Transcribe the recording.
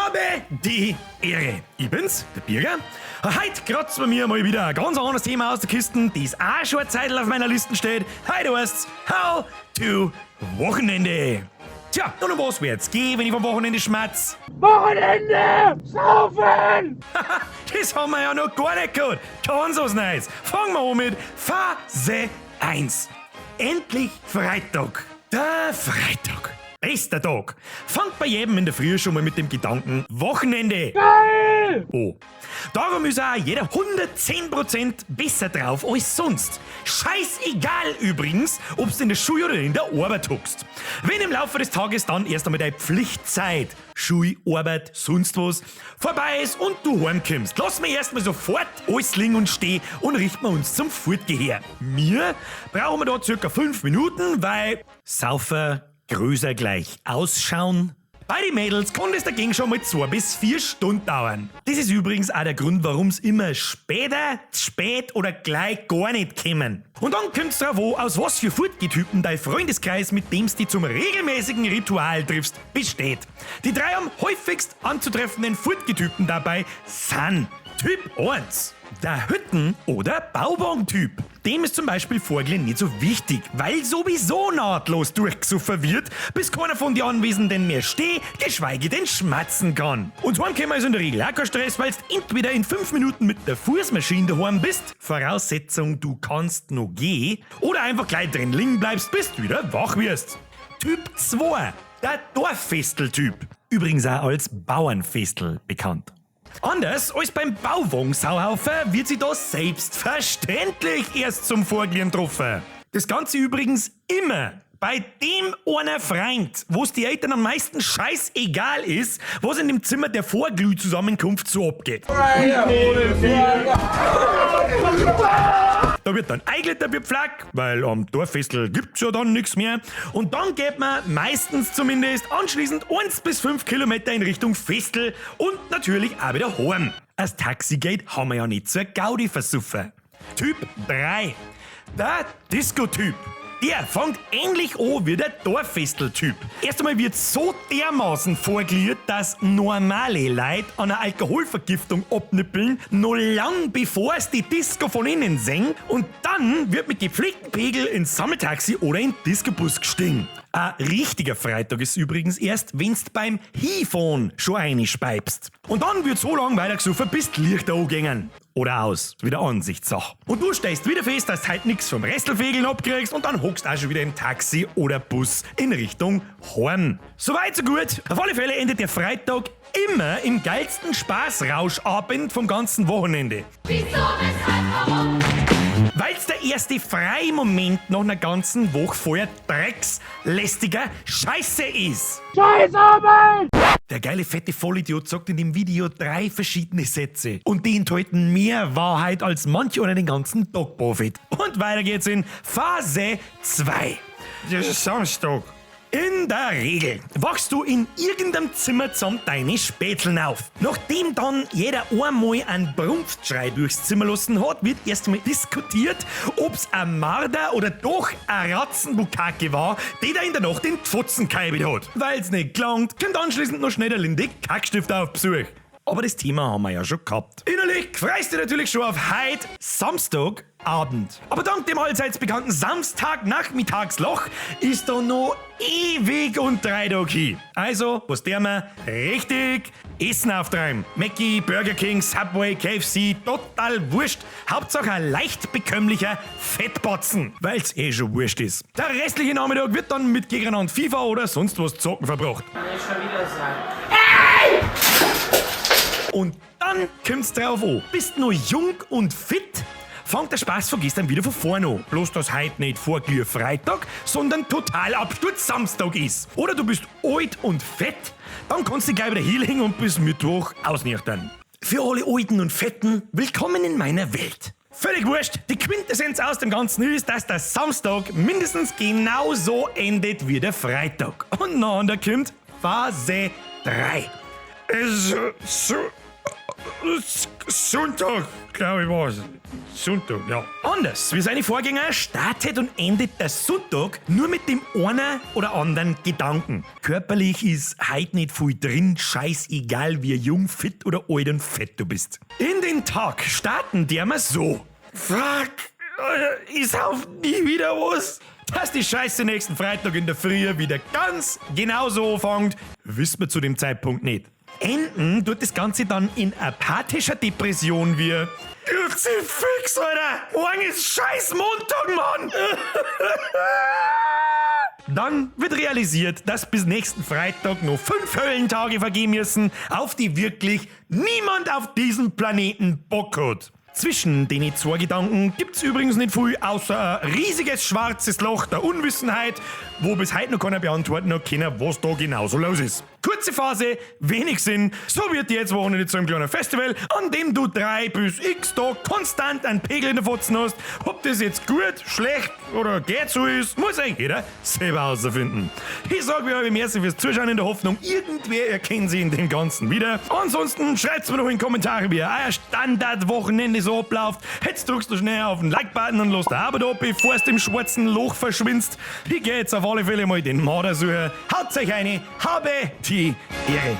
Habe die Ehre. Ich bin's, der Birger. Heute kratzt bei mir mal wieder ein ganz anderes Thema aus der Kiste, das auch schon eine Zeit auf meiner Liste steht. Heute heißt's How to Wochenende. Tja, und um was wird's gehen, wenn ich vom Wochenende schmatz? Wochenende! Saufen! Das haben wir ja noch gar nicht gehabt. Ganz was Neues. Fangen wir an mit Phase 1. Endlich Freitag. Der Freitag. Bester Tag. Fangt bei jedem in der Früh schon mal mit dem Gedanken Wochenende. Geil! Oh. Darum ist auch jeder 110% besser drauf als sonst. Scheißegal übrigens, ob's in der Schule oder in der Arbeit hockst. Wenn im Laufe des Tages dann erst einmal deine Pflichtzeit, Schule, Arbeit, sonst was, vorbei ist und du heimkommst, lass mir erstmal sofort alles liegen und stehen und richten wir uns zum Fortgeher. Mir brauchen wir da circa 5 Minuten, weil Saufer größer gleich ausschauen. Bei den Mädels kann das dagegen schon mal 2 bis 4 Stunden dauern. Das ist übrigens auch der Grund, warum's immer später, zu spät oder gleich gar nicht kommen. Und dann kommt's drauf an, aus was für Fortgetypen dein Freundeskreis, mit dem's di zum regelmäßigen Ritual triffst, besteht. Die drei am häufigst anzutreffenden Fortgetypen dabei sind Typ 1. Der Hütten- oder Bauwagen-Typ. Dem ist zum Beispiel Vorglühen nicht so wichtig, weil sowieso nahtlos durchgesoffen wird, bis keiner von den Anwesenden mehr steh, geschweige denn schmatzen kann. Und heimkommen ist in der Regel auch kein Stress, weil du entweder in 5 Minuten mit der Fußmaschine daheim bist, Voraussetzung, du kannst noch gehen, oder einfach gleich drin liegen bleibst, bis du wieder wach wirst. Typ 2, der Dorffestel-Typ. Übrigens auch als Bauernfestel bekannt. Anders als beim Bauwagen-Sauhaufen wird sie da selbstverständlich erst zum Vorglühen getroffen. Das Ganze übrigens immer bei dem einer Freund, wo's die Eltern am meisten scheißegal ist, was in dem Zimmer der Vorglühzusammenkunft so abgeht. Da wird dann eingelegt, wird Pflag, weil am Dorffestel gibt's ja dann nix mehr. Und dann geht man meistens zumindest anschließend 1 bis 5 Kilometer in Richtung Festel und natürlich auch wieder heim. Das Taxigeld haben wir ja nicht zur Gaudi versuffen. Typ 3. Der Disco-Typ. Der fängt ähnlich an wie der Dorffestel-Typ. Erst einmal wird so dermaßen vorgliert, dass normale Leute an einer Alkoholvergiftung abnippeln, noch lang bevor es die Disco von innen sehen. Und dann wird mit gepflegtem Pegel ins Sammeltaxi oder in Discobus gestiegen. Ein richtiger Freitag ist übrigens erst, wenn's beim Hinfahren schon einspeibst. Und dann wird so lang weitergesoffen, bis die Lichter angehen. Oder aus. Wieder Ansichtssache. Und du stellst wieder fest, dass du halt nix vom Restelfegeln abkriegst und dann hockst auch schon wieder im Taxi oder Bus in Richtung Heim. Soweit, so gut. Auf alle Fälle endet der Freitag immer im geilsten Spaßrauschabend vom ganzen Wochenende. Wieso, weshalb, warum? Weil's der erste freie Moment nach einer ganzen Woche voller Drecks, lästiger Scheiße ist. Scheißarbeit! Der geile fette Vollidiot sagt in dem Video drei verschiedene Sätze. Und die enthalten mehr Wahrheit als manch einer den ganzen Tag buffet. Und weiter geht's in Phase 2. Das ist Samstag. In der Regel wachst du in irgendeinem Zimmer zusammen deine Spätzeln auf. Nachdem dann jeder einmal einen Brunftschrei durchs Zimmer lassen hat, wird erstmal diskutiert, ob's ein Marder oder doch ein Ratzenbukake war, der da in der Nacht den Pfotzen gekeibelt hat. Weil's nicht gelangt, kommt anschließend noch schnell der Linde Kackstift auf Besuch. Aber das Thema haben wir ja schon gehabt. Innerlich freust du dich natürlich schon auf heute, Samstagabend. Aber dank dem allseits bekannten Samstagnachmittagsloch ist da noch ewig und 3 Tage hin. Also, was der wir? Richtig, Essen auftreiben. Mäcki, Burger King, Subway, KFC, total wurscht. Hauptsache ein leicht bekömmlicher Fettbatzen, weil's eh schon wurscht ist. Der restliche Nachmittag wird dann mit gegeneinander FIFA oder sonst was zocken verbracht. Nicht schon wieder sein. Und dann kommt's drauf an. Bist noch jung und fit? Fangt der Spaß von gestern wieder von vorne an. Bloß, dass heute nicht Vorglüh Freitag, sondern Totalabsturz Samstag ist. Oder du bist alt und fett, dann kannst du dich gleich wieder hinlegen und bis Mittwoch ausnüchtern. Für alle Alten und Fetten, willkommen in meiner Welt. Völlig wurscht, die Quintessenz aus dem Ganzen ist, dass der Samstag mindestens genauso endet wie der Freitag. Und nachher kommt Phase 3. Es so. Sonntag, glaube ich, war's. Sonntag, ja. Anders wie seine Vorgänger startet und endet der Sonntag nur mit dem einen oder anderen Gedanken. Körperlich ist heute nicht viel drin, scheißegal wie jung, fit oder alt und fett du bist. In den Tag starten der mal so. Fuck, ich sauf nie wieder was. Dass die Scheiße nächsten Freitag in der Früh wieder ganz genauso anfängt, wissen wir zu dem Zeitpunkt nicht. Enden tut das Ganze dann in apathischer Depression wie: Kruzifix, Alter! Morgen ist scheiß Montag, Mann! Dann wird realisiert, dass bis nächsten Freitag noch 5 Höllentage vergehen müssen, auf die wirklich niemand auf diesem Planeten Bock hat. Zwischen den zwei Gedanken gibt's übrigens nicht viel, außer ein riesiges schwarzes Loch der Unwissenheit, wo bis heute noch keiner beantworten hat können, was da genau so los ist. Kurze Phase, wenig Sinn, so wird jetzt Wochenende zu einem kleinen Festival, an dem du 3 bis x Tag konstant einen Pegel in der Fotzen hast. Ob das jetzt gut, schlecht oder geht so ist, muss eigentlich jeder selber herausfinden. Ich sag mir euch merci fürs Zuschauen in der Hoffnung, irgendwer erkennt sie in dem Ganzen wieder. Ansonsten schreibt's mir noch in die Kommentare, wie euer Standardwochenende so abläuft. Jetzt drückst du schnell auf den Like-Button und lass der Abo da, bevor du im schwarzen Loch verschwindst. Ich geh jetzt auf alle Fälle mal den Marder suchen. Haut euch eine, habe die Ehre.